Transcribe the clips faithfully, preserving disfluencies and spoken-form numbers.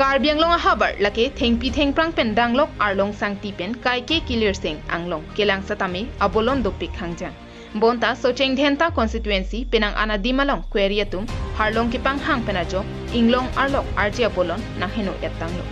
Karbi Anglong ahavar lake thengpi thengphrang pen danglok Arlong Sangti pen Kaike Kilirsing Anglong kelang setame abolon dopik hangjang. Bonta Socheng Dhenta constituency penang anadim along quarry atum harlong kepanghang pen ajok inglong arlok arje abolon nangheno ettanglo.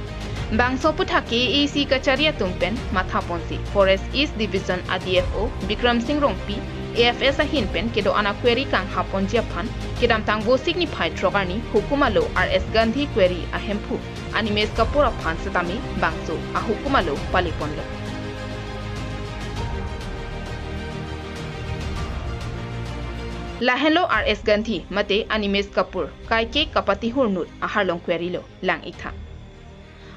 Bangso aputhak K A A C kachari atum pen mathaponsi Forest East Division a D F O Bikram Singh Rongpi, A F S ahin pen kedo-an a quarry kanghaponji aphan kedamtang Vosik niphai throk arni hukum alo R S Gandhi quarry ahemphu Animesh Kapoor aphan setame bangso ahukum alo paleponlo. Lahenlo R S Gandhi mate Animesh Kapoor Kaike kapatihur nut aharlong quarry lo, lang-iktha.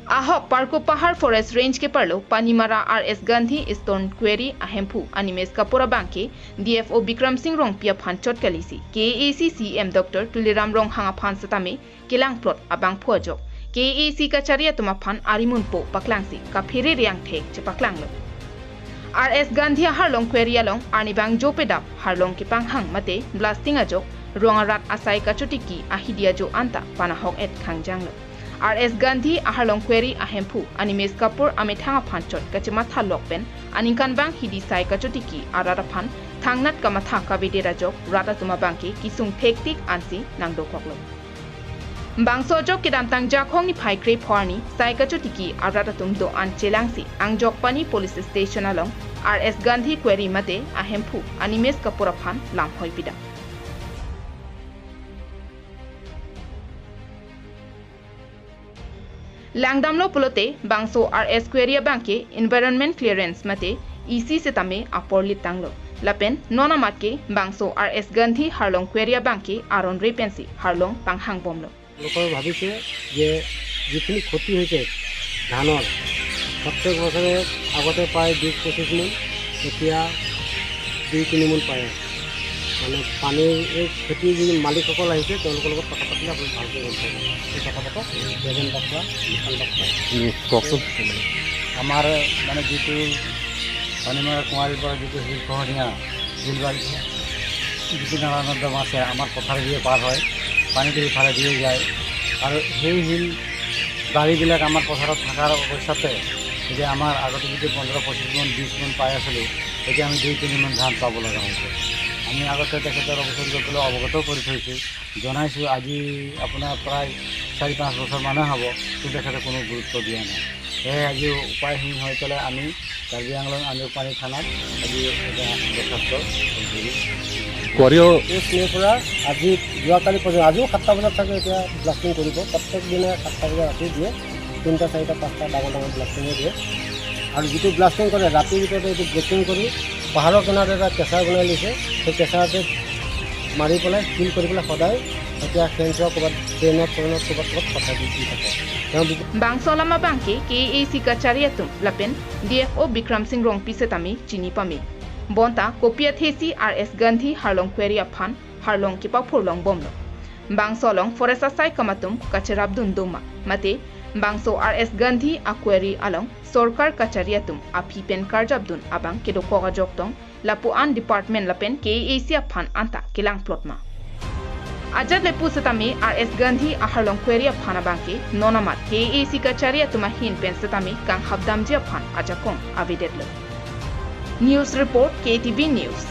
Ahok Parkup Pahar Forest Range keparlo Panimara R S Gandhi Stone Quarry ahemphu Animesh Kapoor abangke D F O Bikram Singh Rongpi aphan chot kalisi K A A C C E M Doctor Tuliram Ronghang aphan setame kelangplot abangphu ajok K A A C kachari atum aphan arimunpo paklangsi kaphere riang thek chepaklanglo. R S Gandhi aharlong quarry along arnivang jope dap harlong kepanghang mate blasting ajok rong arat asai kachotiki ahidi ajo anta panahok et khangjanglo. R S Gandhi aharlong quarry ahemphu Animesh Kapoor amethang aphan chot kachematha lok pen aningkanvang hidi sai kachotiki arat aphan thangnat kamatha kavedet ajok rat atum abangke kesung thektik ansi nangdokoklo. Bangso ajok kedamtang Jakhong niphai krepho arni sai kachotiki arat atum do-an chelangsi Angjokpani Police Station along R S Gandhi quarry mate ahemphu Animesh Kapoor aphan lamhoi pidam. Langdamlo pulote bangso R S quarry abangke environment clearance mate E C setame apor littanglo. Lapen non amat ke bangso R S Gandhi harlong quarry abangke aron re pensi harlong panghangbomlo. লোকে ভাবিছে যে যিখিনি ক্ষতি হৈছে ধানৰ, প্ৰত্যেক বছৰে আগতে প্ৰায় বিছ পঁচিছ মোন, এতিয়া দুই তিনি মোন পাই আছে। মানে পানীৰ এই খেতিৰ যি মালিকসকল আহিছে, তেওঁলোকৰ লগত কথা পাতিলে আপুনি ভালকৈ গম পাব। এই কথা পাতক, দেৱেন বাখোৱা, বিশাল বাখোৱা। উম, কওকচোন। আমাৰ মানে যিটো পানীমৰা কুঁৱাৰীৰ পৰা যিটো শিলখহনীয়া, শিল বালি, যিটো নালা নৰ্দমা আছে, আমাৰ পথাৰেদিয়ে পাৰ হয়, পানীটো ইফালেদিয়ে যায়। আৰু সেই শিল বালিবিলাক আমাৰ পথাৰত থকাৰ অৱস্থাতে এতিয়া আমাৰ আগতে যদি পোন্ধৰ পঁচিছ মোন, বিছ মোন পাই আছিলোঁ, এতিয়া আমি দুই তিনি মোন ধান পাব লগা হৈছে। আমি আগতে তেখেতৰ অফিচত গৈ পেলাই অৱগত কৰি থৈছোঁ, জনাইছোঁ। আজি আপোনাৰ প্ৰায় চাৰি পাঁচ বছৰ মানে হ'ব, কিন্তু তেখেতে কোনো গুৰুত্ব দিয়া নাই। সেয়ে আজি উপায়হীন হৈ পেলাই আমি কাৰ্বি আংলং আঞ্জুকপানী থানাত আজি এটা দৰ্খাস্ত দিলোঁ। কোৱাৰিও এই স্নেহৰ পৰা আজি যোৱাকালি পৰ্যন্ত, আজিও সাতটা বজাত থাকে, এতিয়া ব্লাষ্টিং কৰিব। প্ৰত্যেক দিনে সাতটা বজাত ৰাতি দিয়ে, তিনিটা, চাৰিটা, পাঁচটা ডাঙৰ ডাঙৰ ব্লাষ্টিঙে দিয়ে। আৰু যিটো ব্লাষ্টিং কৰে, ৰাতিৰ ভিতৰতে এইটো ব্ৰেকিং কৰি পাহাৰৰ কিনাৰত এটা কেঁচা বনাই লৈছে। সেই কেঁচাতে মাৰি পেলাই, ফিল কৰি পেলাই সদায় এতিয়া খেন চোৱা ক'ৰবাত ড্ৰেইনত, চেইনত, ক'ৰবাত ক'ৰবাত পঠাই দি দি থাকে। তেওঁ বিজ- Bangso alam abangke K A A C kachari atum lapen D F O Bikram Singh Rongpi setame chini pame. Bonta kopi athesi R S Gandhi harlong quarry aphan harlong kepaphurlong bomlo. Bangso along forest asai kam atum kacherapdun doma mate bangso R S Gandhi a quarry along sorkar kachari atum aphi pen karjapdun abang kedokok ajok tong lapu-an department lapen K A A C aphan anta kelangplot ma. Ajat lepu setame R S Gandhi aharlong quarry aphan abangke non amat K A A C kachari atum ahin pen setame kanghapdamji aphan ajakong avedetlo. News report, K T V News.